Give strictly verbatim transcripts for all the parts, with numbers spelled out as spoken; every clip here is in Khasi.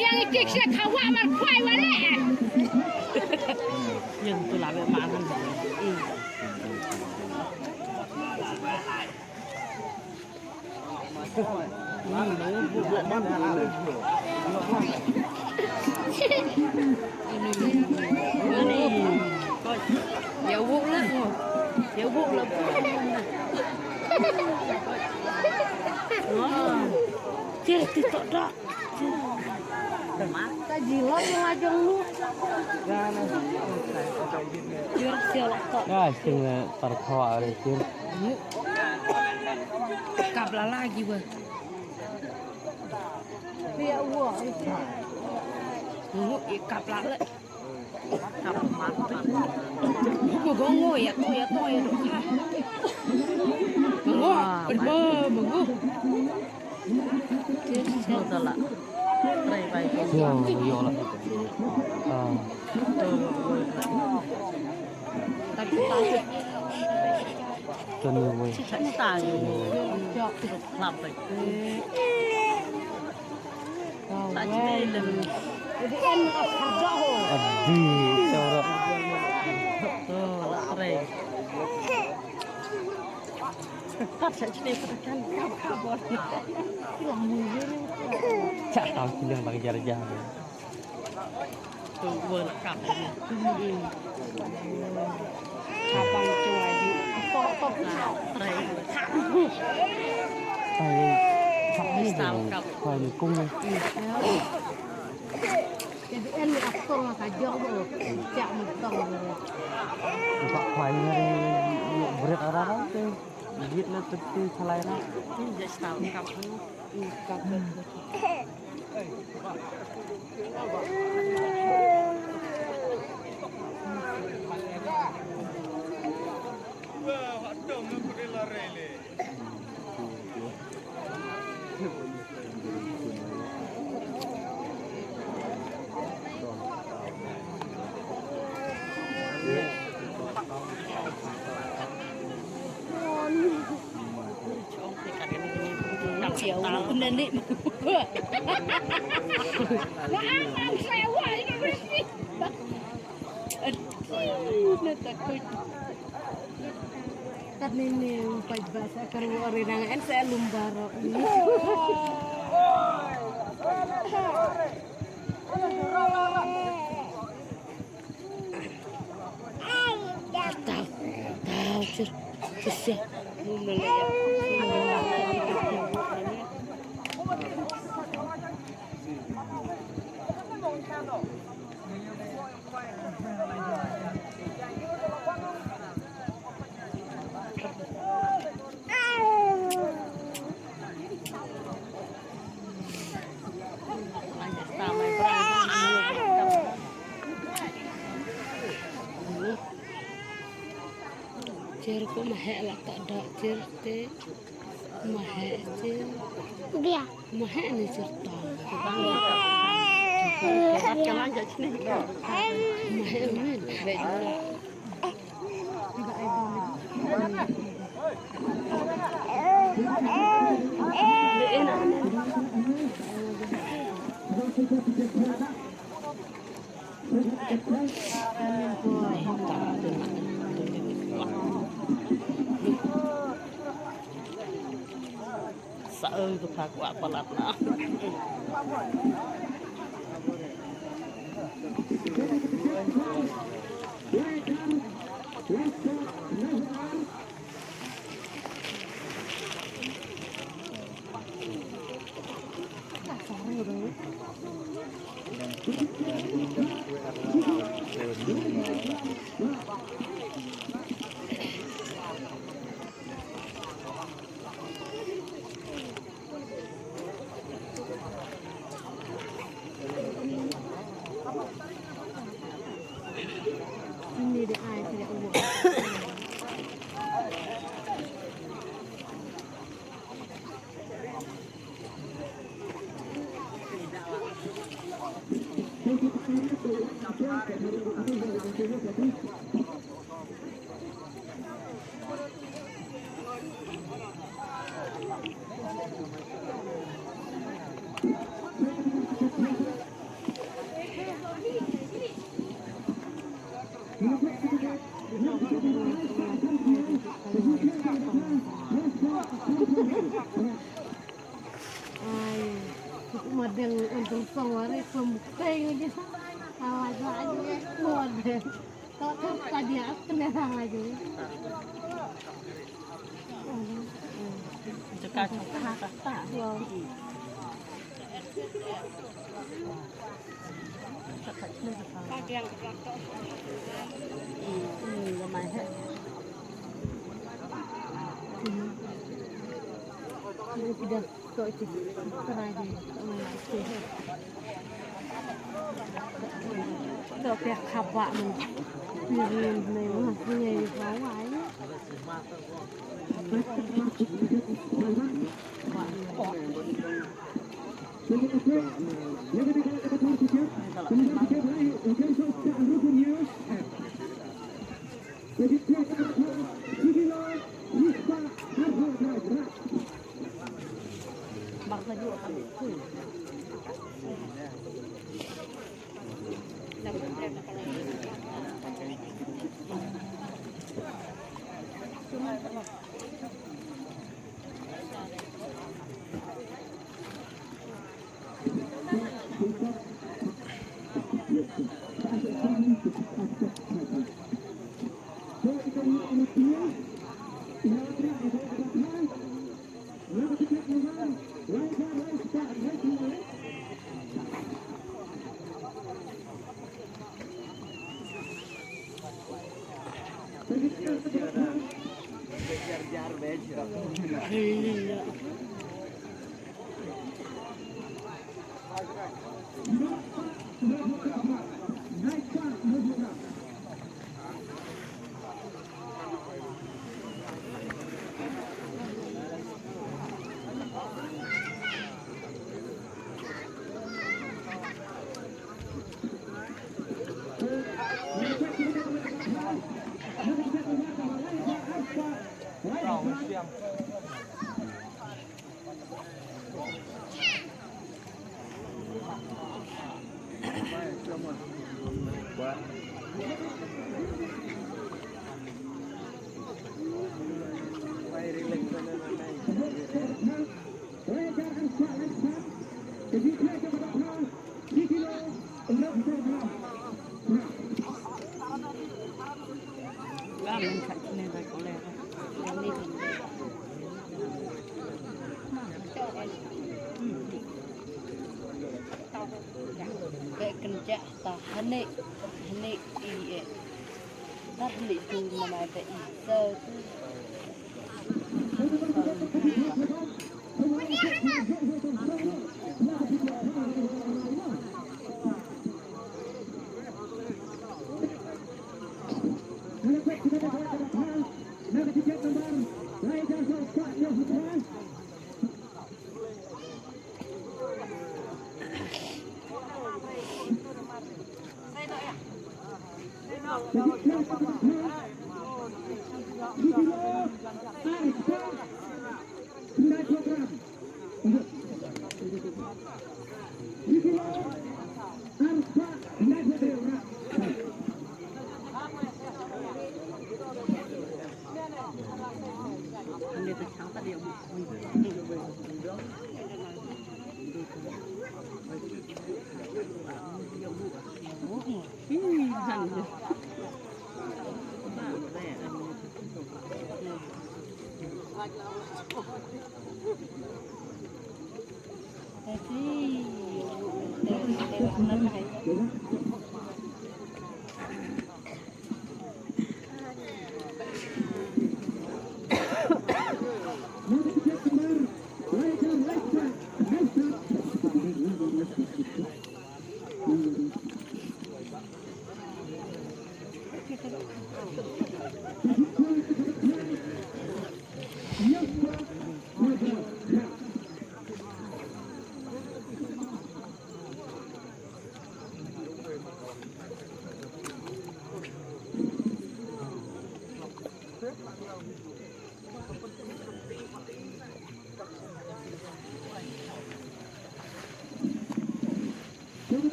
Yang itik se kawa mar kwai wale. Yang tu lawe mangan. Ya wuk lah. Ya wuk lah. Tir ti tok dak. Ka jilot ïa la jong nu. Tir sialok tok. Ya, sing le par khawa re tir. Kap la la gi wa. Tir wa. Nu i kap la le. Mago ngo ya to ya to ya to. Ngo, perba mago. Ngo tala. Try bai ko. Yo, yo la. Ah. Tapi tak. Kan yo wei. Tak tak. Jok. Lap bai. Adi, cara. Cak tahu bilang bagi jar-jar. Tu gua nak kap. Abang tu lagi. Tok, tok. Trai. Trai. Trai. Trai kung. Jadi en ni aktong ka jong tu. Cak mentong. Buka kuai ni berat orang tu. Gigit lah tepi selain. Ini just tahu kap. Kat nini umpai ba sa karu ori nang en sa lumbaro. Tau, tau, sis, sis, ya. Cer ko ma heh la ka da cer te. Ma heh cer. Dia. Ma heh ni cer ta. Ma heh men. Sa ơi tu pha kwah palat na. Beh kynjah ta hane hane i e. Tat li tu nama ta i sa tu.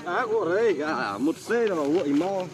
Ah, ko rei ga mut sei na wo imo.